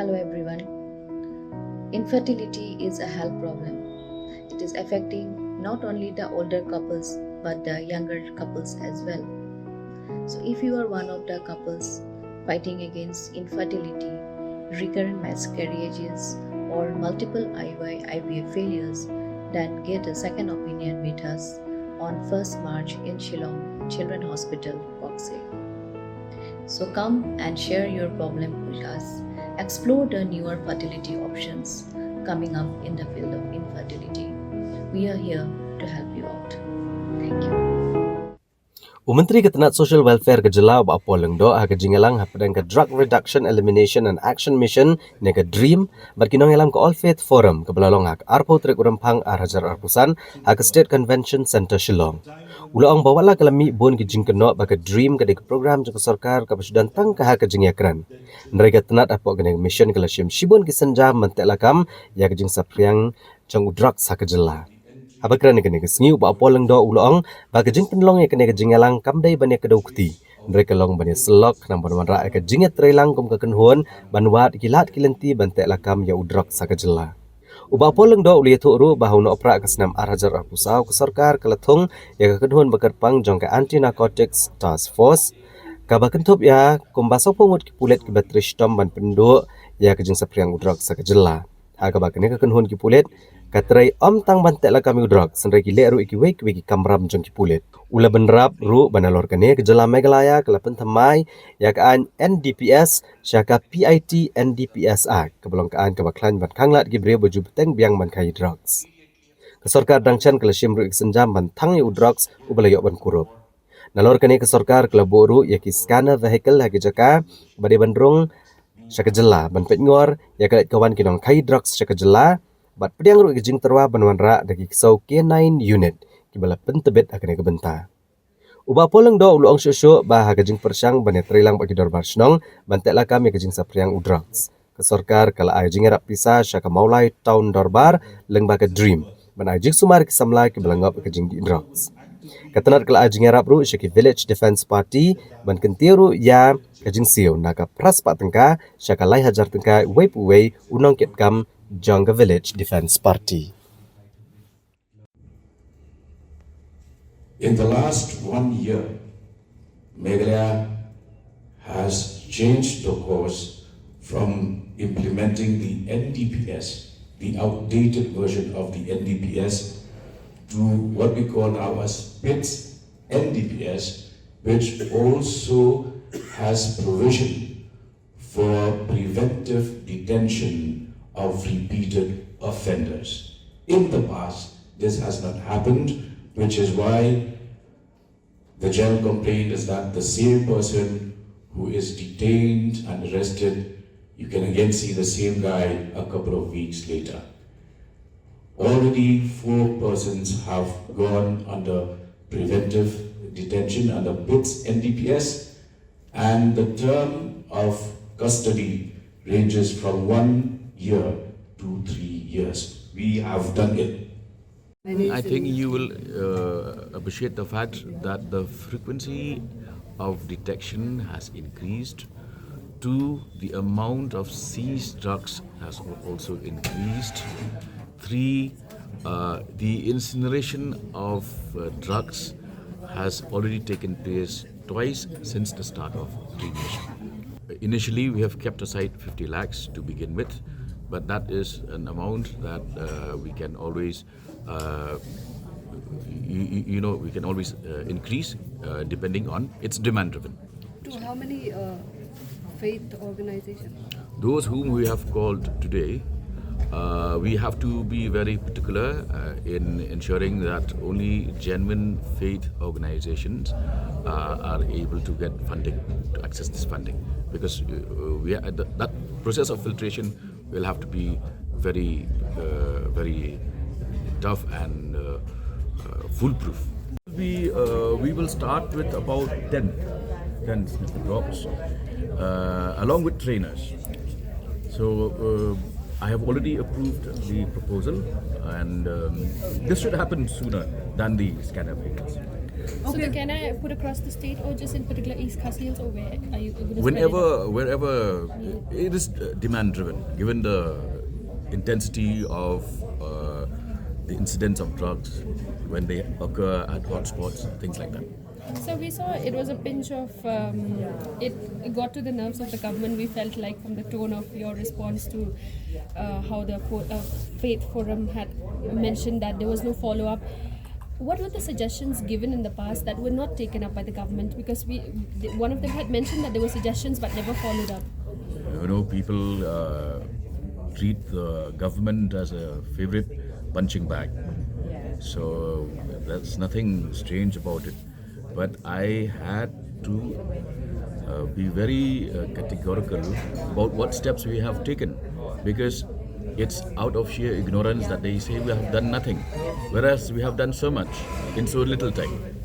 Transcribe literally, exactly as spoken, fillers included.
Hello everyone. Infertility is a health problem. It is affecting not only the older couples but the younger couples as well. So if you are one of the couples fighting against infertility, recurrent miscarriages, or multiple I U I I V F failures, then get a second opinion with us on first March in Shillong Children Hospital, Koksir. So come and share your problem with us. Explore the newer fertility options coming up in the field of infertility. We are here to help you out. Thank you. U Myntri ka tnat Social Welfare ka jylla u Bah Paul Lyngdoh ha ka jingïalang hapdeng ka Drug Reduction, Elimination and Action Mission ne ka DREAM bad ki nongïalam ka All Faith Forum kaba la long ha ka arphew tarik u Rymphang ar hajar arphew san ha ka State Convention Centre Shillong. U la ong ba wat la ka la mih bun ki jingkynnoh ba ka DREAM ka dei ka program jong ka sorkar kaba shu don tang ka ha ka jingïakren. Hynrei ka tnat hapoh kane ka mission ka la shim shibun ki sienjam ban teh lakam ïa ka jingsaphriang jong u drugs ha ka jylla. Haba kren ha kane ka sngi u Bah Paul Lyngdoh u la ong ba ka jingpynlong ïa kane ka jingïalang kam dei ban ïa kdew kti, hynrei ka long ban ïa syllok khnang ban wanrah ïa ka jingïatreilang kum ka kynhun ban wad ïa ki lad ki lynti ban teh lakam ïa u drugs ha ka jylla. U Bah Paul Lyngdoh u la ïathuh ruh ba ha u Nohprah ka snem ar hajar arphew saw ka sorkar ka la thung ïa ka kynhun ba kyrpang jong ka Anti Narcotics Task Force kaba kynthup ïa kumba sawphew ngut ki pulit kiba trei shitom ban pynduh ïa ka jingsaphriang u drugs ha ka jylla. Ha kaba kane ka kynhun ki pulit ka trei ym tang ban teh lakam ïa u drugs, hynrei ki leh ruh ïa kiwei kiwei ki kamram jong ki pulit. U la bynrap ruh ba nalor kane ka jylla Meghalaya ka la pynthymmai ïa ka aiñ N D P S sha ka P I T N D P S Act kaba long ka aiñ kaba khlaiñ ban khanglad ïa ki briew ba ju bteng biang ban kha ïa drugs. Ka sorkar dang shen ka la shim ruh ïa ka sienjam ban thang ïa u drugs uba la ïoh ban kurup. Nalor kane ka sorkar ka la buh ruh ïa ki scanner vehicle ha ki jaka ba dei ban rung sha ka jylla ban peitngor ïa ka leit ka wan ki nongkha ïa drugs sha ka jylla bad pdiang ruh ïa ka jingtyrwa ban wanrah da ki ksew K nine unit kiba la pyntbit ha kane ka bynta. U Bah Paul Lyngdoh u la ong shuh shuh ba ha ka jingpyrshang ban ïatreilang bad ki dorbar shnong ban teh lakam ïa ka jingsaphriang u drugs, ka sorkar ka la ai jingïarap pisa sha ka Mawlai Town Dorbar lyngba ka DREAM ban ai jingsumar ïa ki samla kiba la ngop ïa ka jingdih drugs. Ka tnat ka la ai jingïarap ruh sha ki Village Defence Party ban kyntiew ruh ïa ka jingsiew na ka phra spah tyngka sha ka lai hajar tyngka uwei pa uwei u nongkitkam jong ka Village Defence Party. In the last one year, Meghalaya has changed the course from implementing the N D P S, the outdated version of the N D P S, to what we call now as PITS N D P S, which also has provision for preventive detention of repeated offenders. In the past, this has not happened, which is why the general complaint is that the same person who is detained and arrested, you can again see the same guy a couple of weeks later. Already four persons have gone under preventive detention under PITS N D P S, and the term of custody ranges from one year to three years. We have done it. I think you will uh, appreciate the fact that the frequency of detection has increased. Two, the amount of seized drugs has al- also increased. Three, uh, the incineration of uh, drugs has already taken place twice since the start of DREAM mission. Initially, we have kept aside fifty lakhs to begin with, but that is an amount that uh, we can always, uh, you, you know, we can always uh, increase uh, depending on its demand driven. To how many uh, faith organizations? Those whom we have called today, uh, we have to be very particular uh, in ensuring that only genuine faith organizations uh, are able to get funding, to access this funding, because uh, we are, that, that process of filtration will have to be very, uh, very tough and uh, uh, foolproof. We, uh, we will start with about ten, ten sniffing dogs, uh, along with trainers. So uh, I have already approved the proposal, and um, this should happen sooner than the scanner vehicles. So the, can I put across the state or just in particular East Khasi Hills, or where are you going to Whenever, wherever, it is uh, demand driven. Given the intensity of uh, the incidence of drugs when they occur at hotspots, things like that. So we saw it was a pinch of, um, it got to the nerves of the government, we felt like, from the tone of your response to uh, how the fo- uh, Faith Forum had mentioned that there was no follow-up. What were the suggestions given in the past that were not taken up by the government? Because we, the, one of them had mentioned that there were suggestions but never followed up. You know, people uh, treat the government as a favorite punching bag. So that's nothing strange about it. But I had to uh, be very uh, categorical about what steps we have taken, because it's out of sheer ignorance that they say we have done nothing, whereas we have done so much in so little time.